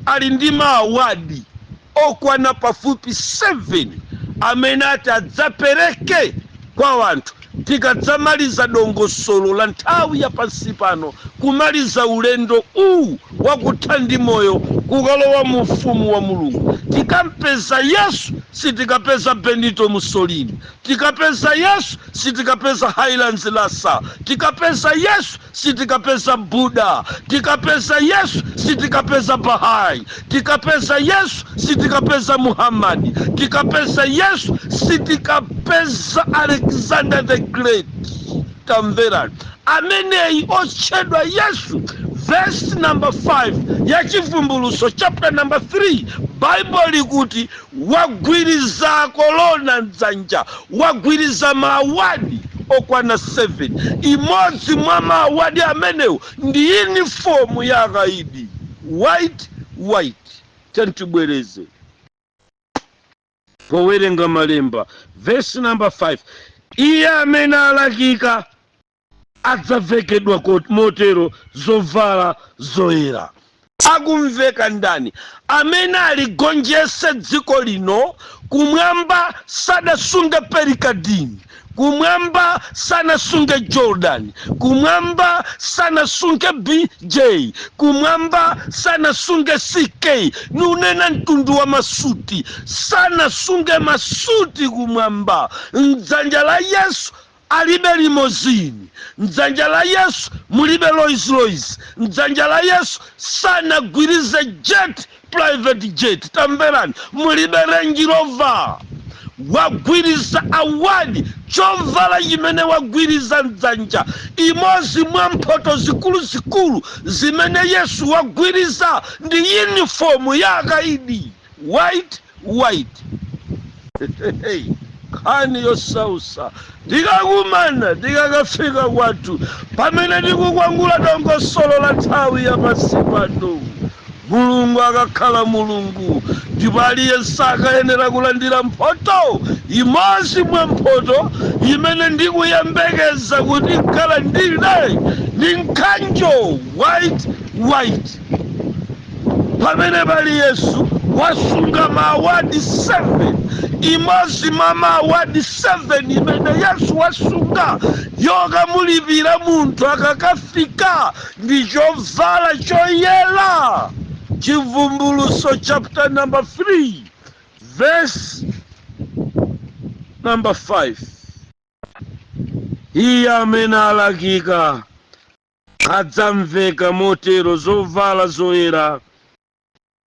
A: ali ndi ma award okwana pafupi 7 amene ati adzapereke kwa wanthu tikadzamaliza dongosolo la nthawi ya pansi pano, kumaliza ulendo uwu wakutha ndi moyo, kukalowa mu ufumu wa Mulungu. Tikampeza Yesu, sitikapeza Benito Mussolini. Tikapeza Yesu, sitikapeza Haile Selassie. Tikapeza Yesu, sitikapeza Buddha. Tikapeza Yesu, sitikapeza Bahai. Tikapeza Yesu, sitikapeza Muhammadi. Tikapeza Yesu, sitikapeza Alexander the Great. Tamverani, ameneyi otchedwa Yesu, verse number 5 ya Chivumbulutso chapter number 3, Bible likuti wagwiriza kolona mdzanja, wagwiriza ma award okwana 7. Imodzi mwa ma award amenewo ndi uniform ya akaidi, white, white. Tantibwereze powerenga malemba, verse number 5: iye amene alakika adzavekedwa motero zovala zoyera. Akumveka ndani amene aligonjese dziko lino? Kumwamba sadasunge Pelikadini, kumwamba sanasunge Jordan, kumwamba sanasunge BJ, kumwamba sanasunge CK. Nunena mtundu wa masuti, sanasunge masuti kumwamba. Mdzanja la Yesu alibe limousine, mdzanja la Yesu mulibe Rolls Royce, mdzanja la Yesu sanagwirize jet, private jet. Tamverani, mulibe Range Rover. Wagwiriza award, chovala chimene wagwiriza mdzanja. Imodzi mwa mphoto zikuluzikulu zimene Yesu wagwiriza ndi uniform ya akaidi, white white. Hey, nkhani yosausa. Tikakumana tikakafika kwathu, pamene tikukwangula dongosolo la nthawi ya pansi pano, Mulungu akakhala Mulungu, ndipo aliyense akayenera kulandira mphoto. Imodzi mwa mphoto imene ndikuyembekeza kuti nkhala ndine ndi mkanjo white white. Pamene pali Yesu wasunga ma award 7. Imodzi mwa ma award 7 imene Yesu wasunga yokamulipira munthu akakafika ndi chovala choyera. Chivumbuluso chapter number 3 verse number 5: "Iye amene alakika adzamveka motero zovala zoyera,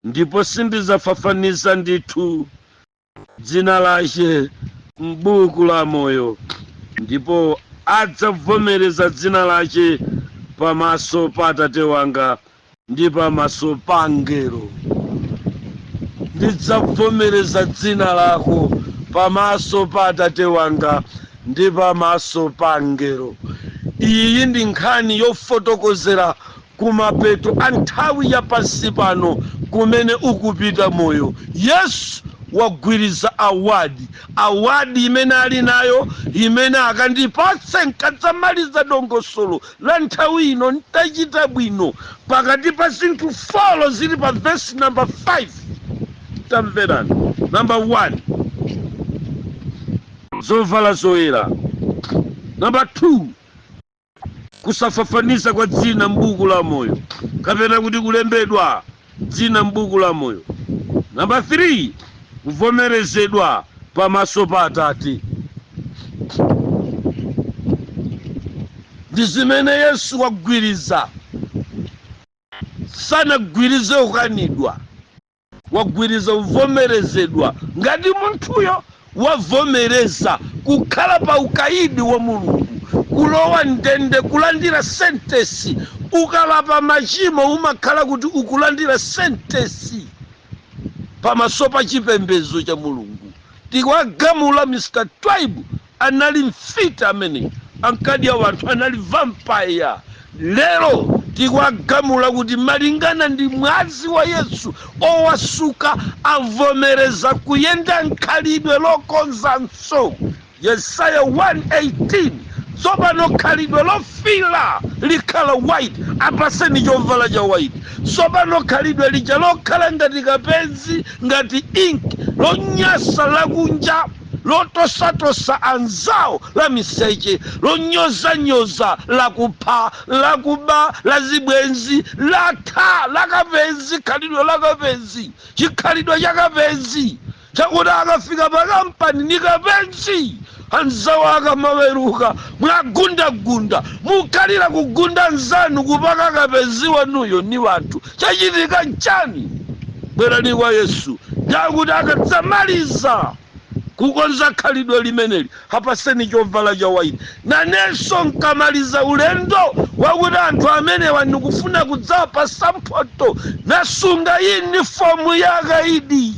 A: ndipo sindidzafafaniza ndithu dzina lace m'buku la moyo, ndipo adzavomereza dzina lace pamaso pa Atate wanga ndi pamaso pa angelo." Ndidzavomereza dzina lako pamaso pa Atate wanga ndi pamaso pa angelo. Iyi ndi nkhani yofotokozera kumapeto a nthawi ya pansi pano kumene ukupita moyo. Yesu wagwiriza award. Award imene ali nayo, imene akandipatse nkadzamaliza dongosolo la nthawi ino ntachita bwino, pakati pa zinthu four zili pa verse number 5. Tamverani: number 1, zovala zoyera; number 2, kusafafaniza kwa dzina m'buku la moyo, kapena kuti kulembedwa dzina m'buku la moyo; number 3, kuvomerezedwa pamaso pa Atate. Ndi zimene Yesu wagwiriza. Sanagwirize kukanidwa, wagwiriza kuvomerezedwa. Ngati munthuyo wavomereza kukhala pa ukaidi wa Mulungu, kulowa ndende, kulandira sentence. Ukalapa machimo umakhala kuti ukulandira sentence pamaso pa chipembedzo cha Mulungu. Tikwagamula Mr Twaibu anali mfiti amene ankadya wanthu, anali vampire. Lero tikwagamula kuti malingana ndi mwazi wa Yesu owasuka, avomereza kuyenda nkhalidwe lokonzanso. Yesaya 1:18. Tsopano khalidwe lofira likhala white, apaseni chovala cha white. Tsopano khalidwe lija lokhala ngati kapenzi, ngati ink, lonyasa, lakunja, lotosatosa anzawo, la miseche, lonyozanyoza, lakupha, lakuba, la zibwenzi, latha, lakapenzi, khalidwe lakapenzi, chikhalidwe cha kapenzi, chakuti akafika pa kampani ni kapenzi, anzawo akamaweruka mwagundagunda, mukhalira kugunda nzanu, kupaka kapenzi wanuyo ni wanthu. Chachitika nchani? Bwerani kwa Yesu. Ndakuti akadzamaliza kukonza khalidwe limeneli, apaseni chovala cha white. Nanenso nkamaliza ulendo wakuti anthu amenewa ndikufuna kudzapasa mphoto, nasunga uniform ya akaidi.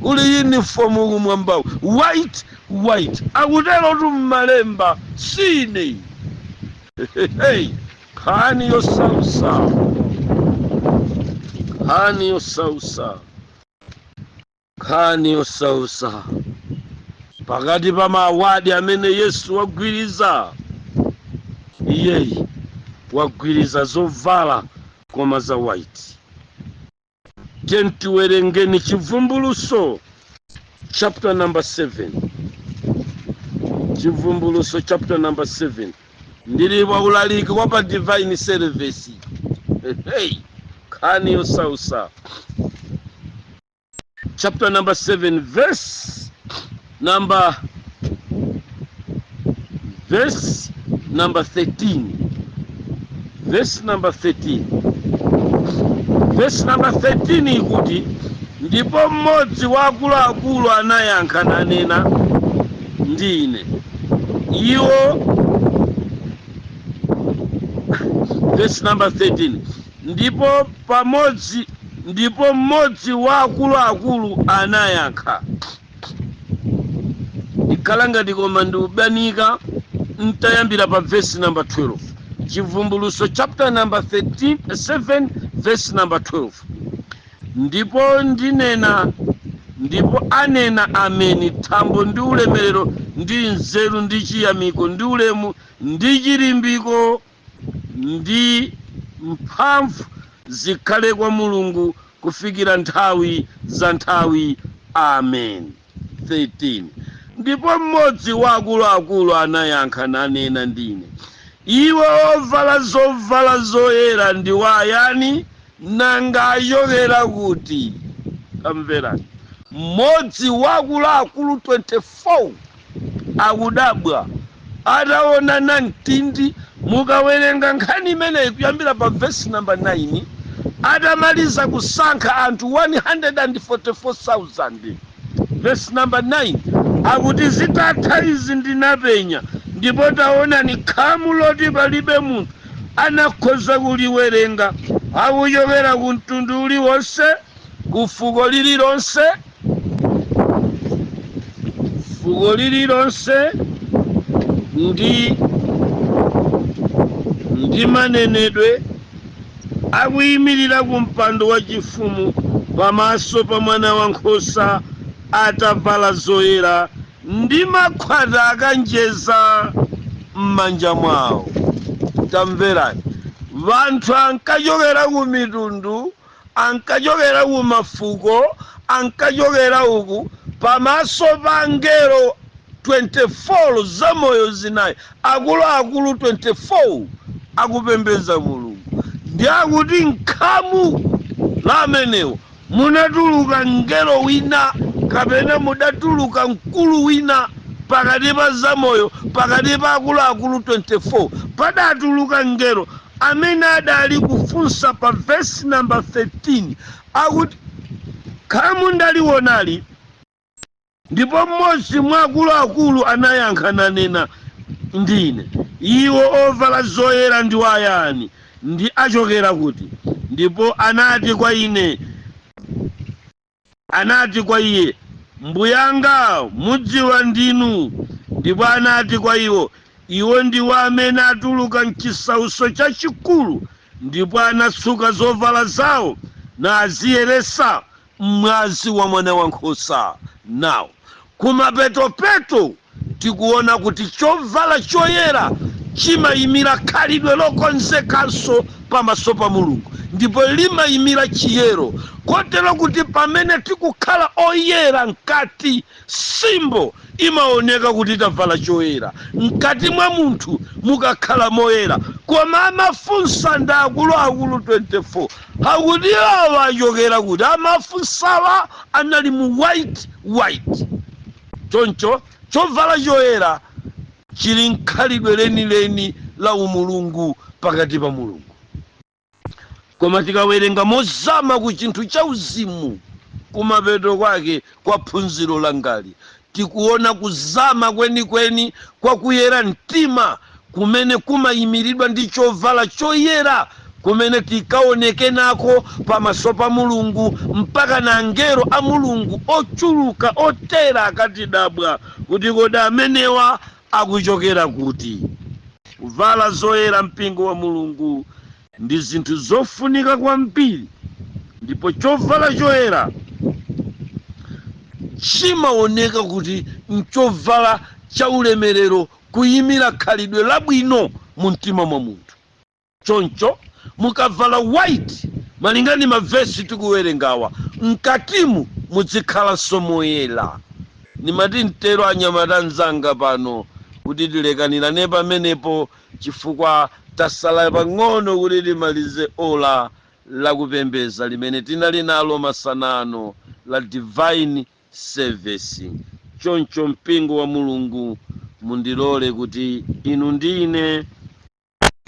A: Kuli uniform kumwambawo, white white, akutero tu mmalemba, sine. Hey, nkhani yosausa, nkhani yosausa, nkhani yosausa. Pakati pa ma award amene Yesu wagwiriza, iyeyi wagwiriza zovala koma za white. Tiyeni tiwerengeni Chivumbuluso chapter number 7. Chivumbuluso chapter number 7. Ndili pa ulaliki wa pa divine service. Hey, nkhani yosausa. Chapter number 7, verse number 13, verse number 13, verse number 13 ikuti, "Ndipo mmodzi wa akuluakulu anayankha nanena ndi ine iwo." Verse number 13, ndipo mmodzi wa akuluakulu anayankha. Ndikhala ngati koma ndiubanika ntayambira pa verse number 12. Chivumbuluso chapter number 13, 7, verse number 12. Ndipo ndinena, ndipo anena, "Ameni, thambo ndi ulemerero ndi nzeru ndi chiyamiko ndi ulemu ndi chilimbiko ndi mphamvu zikhale kwa Mulungu kufikira nthawi za nthawi. Amen." 13, Ndipo mmodzi wa akuluakulu anayankha nanena ndine, "Iwe ovala zovala zoyera ndi wayani, nanga achokera kuti?" Tamverani, mmodzi wa akuluakulu 24 akudabwa ataona namtindi. Mukawerenga nkhani imeneyi kuyambira pa vesi namba 9, atamaliza kusankha anthu 144,000, vesi namba 9 akuti, "Zitatha izi ndinapenya, ndipo taonani, khamu loti palibe munthu anakhoza kuliwerenga, akuchokera ku mtundu uliwonse, ku fuko lililonse ndi manenedwe, akuyimirira ku mpando wachifumu pamaso pa Mwana wankhosa, atavala zoyera ndi makhwata akanjeza m'manja mwawo." Tamverani, vanthu ankachokera ku mitundu, ankachokera ku mafuko, ankachokera uku, pamaso pa angelo 24, zamoyo zinayi, akuluakulu 24, akupembedza Mulungu. Ndi akuti nkhamu la amenewo munatuluka mngelo wina, kapena mudatuluka mkulu wina pakati pa zamoyo, pakati pa akuluakulu 24 padatuluka mngelo amene adali kufunsa pa vesi namba 13, akuti, "Khamu ndalionali." Ndipo mmodzi mwa akuluakulu anayankha nanena ndine, "Iwo ovala zoyera ndi wayani, ndi achokera kuti?" Ndipo anati kwa ine, anati kwa iye, "Mbuyanga, mudziwa ndinu." Ndipo anati kwa iwo, "Iwo ndiwo amene atuluka mchisautso chachikulu, ndipo anatsuka zovala zawo naziyeresa mwazi wa Mwana wankhosa." Nawo kumapetopeto tikuona kuti chovala choyera chimayimira khalidwe lokonzekanso pamaso pa Mulungu, ndipo limayimira chiyero, kotero kuti pamene tikukhala oyera mkati, symbol imaoneka kuti tavala choyera. Mkati mwa munthu mukakhala moyera. Koma amafunsa ndi akuluakulu 24, akuti, "Awa achokera kuti?" Amafunsawa anali mu white white. Choncho chovala choyera chili nkhalidwe lenileni la umulungu pakati pa Mulungu. Koma tikawerenga mozama ku chinthu cha uzimu, kumapeto kwake kwa phunziro langali, tikuona kuzama kwenikweni kwa kuyera mtima kumene kumayimiridwa ndi chovala choyera, kumene tikaoneke nako pamaso pa Mulungu, mpaka na angelo a Mulungu ochuluka otera akatidabwa kuti, "Kodi amenewa akuchokera kuti?" Kuvala zoyera, mpingo wa Mulungu, ndi zinthu zofunika kwambiri, ndipo chovala choyera chimaoneka kuti nchovala cha ulemerero, kuyimira khalidwe labwino mu mtima mwa munthu. Choncho mukavala white, Malinga ndi mavesi tikuwerengawa, mkatimu muzikhalanso moyera. Ndimati mtero, anyamata anzanga, pano kuti tilekanirane pamenepo, chifukwa tasala pang'ono kuti timalize ola lakupembeza limene tinali nalo masana ano la divine service. Choncho, mpingo wa Mulungu, mundilole kuti inu ndi ine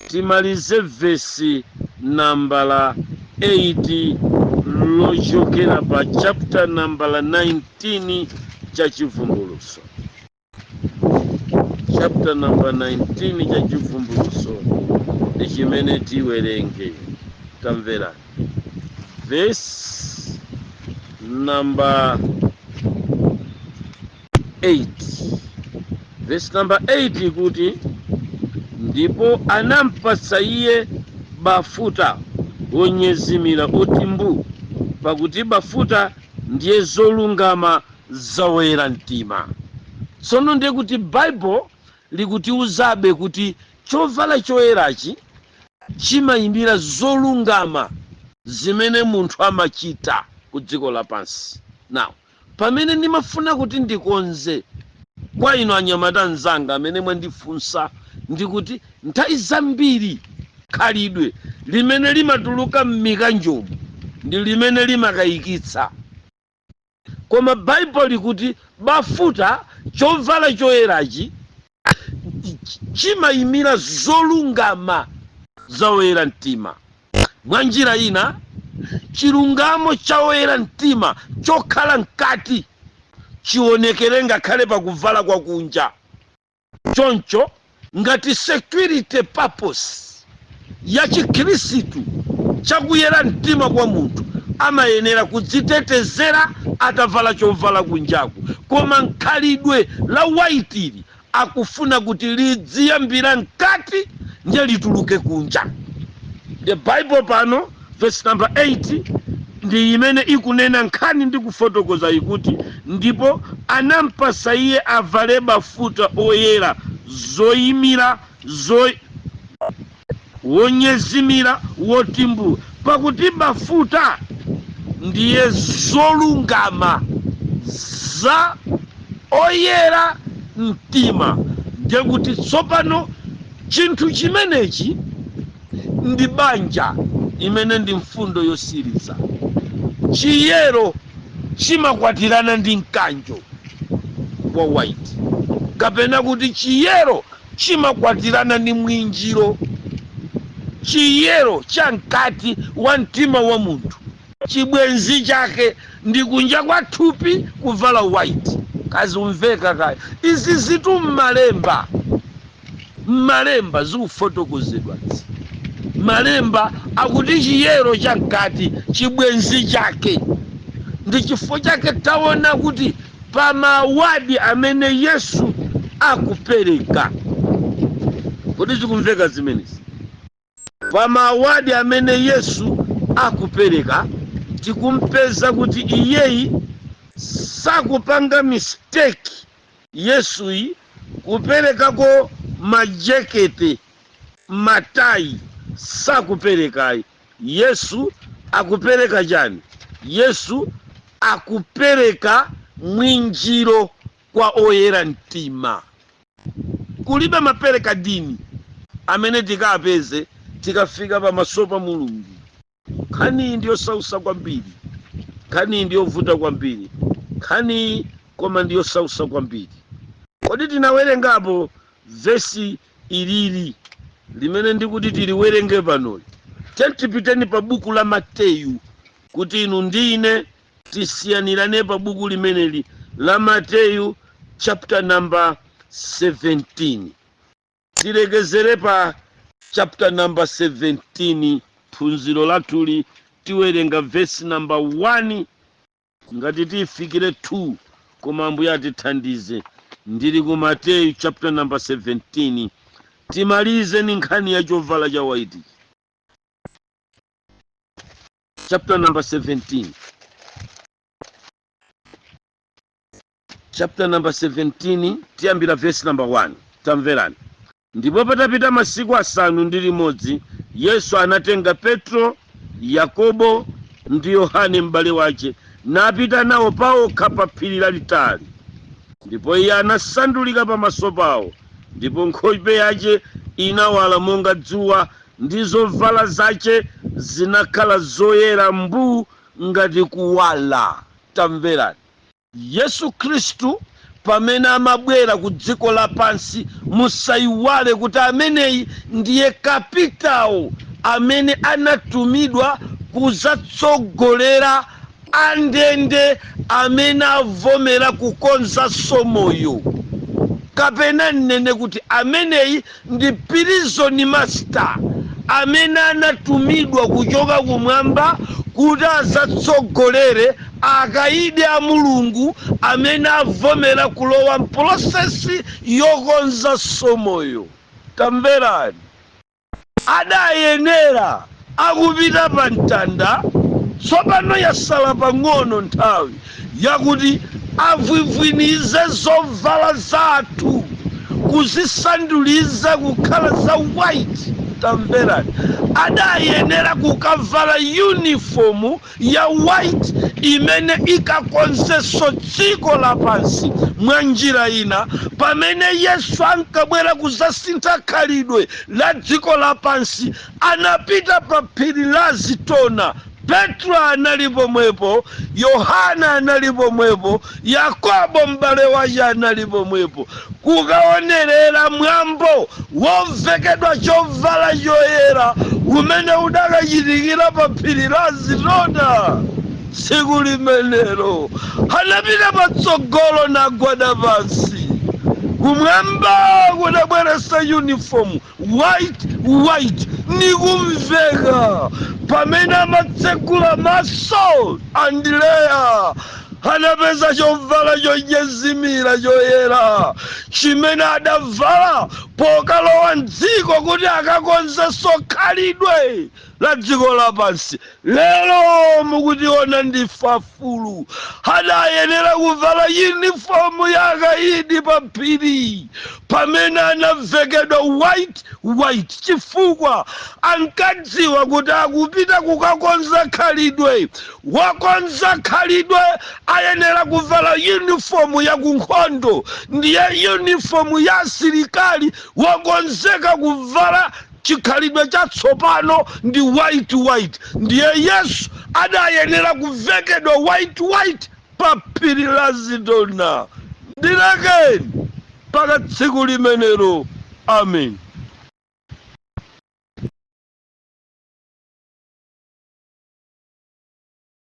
A: timalize vesi nambala 8 lochokera pa chapter nambala 19 cha Chivumbulutso. Chapter number 19 cha Chivumbulutso ndi chimene tiwerenge. Tamverani, verse number 8. Verse number 8 ikuti, "Ndipo anampatsa iye bafuta wonyezimira oti mbu, pakuti bafuta ndiye zolungama zawoyera mtima." Tsono ndiye kuti Baibulo likutiuzabe kuti chovala choyerachi chimayimbira zolungama zimene munthu amachita ku dziko lapansi. Now, pamene ndimafuna kuti ndikonze kwa inu anyamata anzanga amene mwandifunsa, ndikuti nthawi zambiri khalidwe limene limatuluka m'mikanjomo ndi limene limakayikitsa. Koma Baibulo likuti bafuta, chovala choyerachi, chimayimira zolungama zawoyera mtima. Mwa njira ina, chilungamo cha woyera mtima chokhala mkati chionekere ngakhale pakuvala kwakunja. Choncho ngati security purpose ya Chikhristu chakuyera mtima kwa munthu, amayenera kudzitetezera atavala chovala kunjaku, koma nkhalidwe la white li akufuna kuti lidziyambira mkati ndiye lituluke kunja. The Bible pano, verse number 8, ndi imene ikunena nkhani ndi kufotokoza. Ikuti, "Ndipo anampasa iye avale bafuta oyera, zoyimira zo wonyezimira woti mbu, pakuti bafuta ndiye zolungama za oyera mtima." Ndiye kuti tsopano chinthu chimenechi ndi banja, imene ndi mfundo yosiriza. Chiyero chimakwatirana ndi mkanjo wa white, kapena kuti chiyero chimakwatirana ndi mwinjiro. Chiyero cha mkati wa mtima wa munthu, chibwenzi chake ndi kunja kwa thupi kuvala white. Kazimveka kaya izi zitu mmalemba, mmalemba zikufotokozedwa. Malemba akuti chiyero cha mkati chibwenzi chake ndi chifukwa chake taona kuti pa ma award amene Yesu akupereka, kodi zikumveka zimenezi? Pa ma award amene Yesu akupereka, tikumpeza kuti iyeyi sakupanga mistake. Yesuyi kuperekako majekete, matayi sakuperekayi. Yesu akupereka chani? Yesu akupereka mwinjiro kwa oyera mtima. Kulibe mapereka dini amene tikapeze tikafika pamaso pa Mulungu. Nkhaniyi ndiyosausa kwambiri, nkhaniyi ndiyovuta kwambiri, nkhaniyi koma ndiyosausa kwambiri. Kodi tinawerengapo vesi ilili limene ndikuti tiliwerenge panoli? Tipiteni pa buku la Mateyu kuti inu ndi ine tisiyanirane pa buku limeneli la Mateyu, chapter number 17. Tilekezere pa chapter number 17. Phunziro lathuli tiwerenga vesi number 1, ngati tiyifikire 2, koma Ambuye atithandize. Ndili ku Mateyu chapter number 17. Timalize ni nkhani ya chovala cha white. Chapter number 17, chapter number 17, tiyambira verse number 1. Tamverani. "Ndipo patapita masiku 6 Yesu anatenga Petro Yakobo ndi Yohane m'bale wace, napita nawo paokha pa phiri lalitali. Ndipo iye anasandulika pamaso pawo, ndipo nkhope yace inawala monga dzuwa, ndi zovala zace zinakhala zoyera mbuu ngati kuwala. Tamverani, Yesu Khristu pamene amabwera ku dziko lapansi, musayiwale kuti ameneyi ndiye kapitawo amene anatumidwa kuzatsogolera andende amene avomera kukonzanso moyo, kapena nnene kuti ameneyi ndi prison master amene anatumidwa kuchoka kumwamba kuti azatsogolere akayidi a Mulungu amene avomera kulowa m'process yokonzanso moyo. Tamverani, adayenera akupita pa mtanda, tsopano yasala pang'ono nthawi yakuti avwivwinize zovala zathu kuzisanduliza kukhala za white. Tamverani, adayenera kukavala uniform ya white imene ikakonzenso dziko lapansi. Mwa njira ina, pamene Yesu ankabwera kuzasintha khalidwe la dziko lapansi, anapita pa phiri la Zitona. Petro anali pomwepo, Yohana anali pomwepo, Yakobo m'bale wace anali pomwepo, kukaonerera mwambo wovekedwa chovala choyera umene udakachitikira pa phiri la Zitona. Tsiku limenelo anapita patsogolo nagwada pansi. Kumwamba kudabweresa uniform white white nikumveka. Pamene amatsegula maso Andileya, anapeza chovala chonyezimira choyera chimene adavala pokalowa mdziko kuti akakonzenso khalidwe la dziko lapansi. Lero mukutiona ndife afulu. Adayenera kuvala yunifomu ya akayidi pa phiri pamene anavekedwa white white, chifukwa ankadziwa kuti akupita kukakonza khalidwe. Wakonza khalidwe ayenera kuvala yunifomu ya kunkhondo, ndiye yunifomu ya asilikali wakonzeka kuvala chikhalidwe chatsopano ndi white white. Ndiye Yesu adayenera kuvekedwa white white pa phiri la Zitona. Ndilekeni mpaka tsiku limenelo. Amen.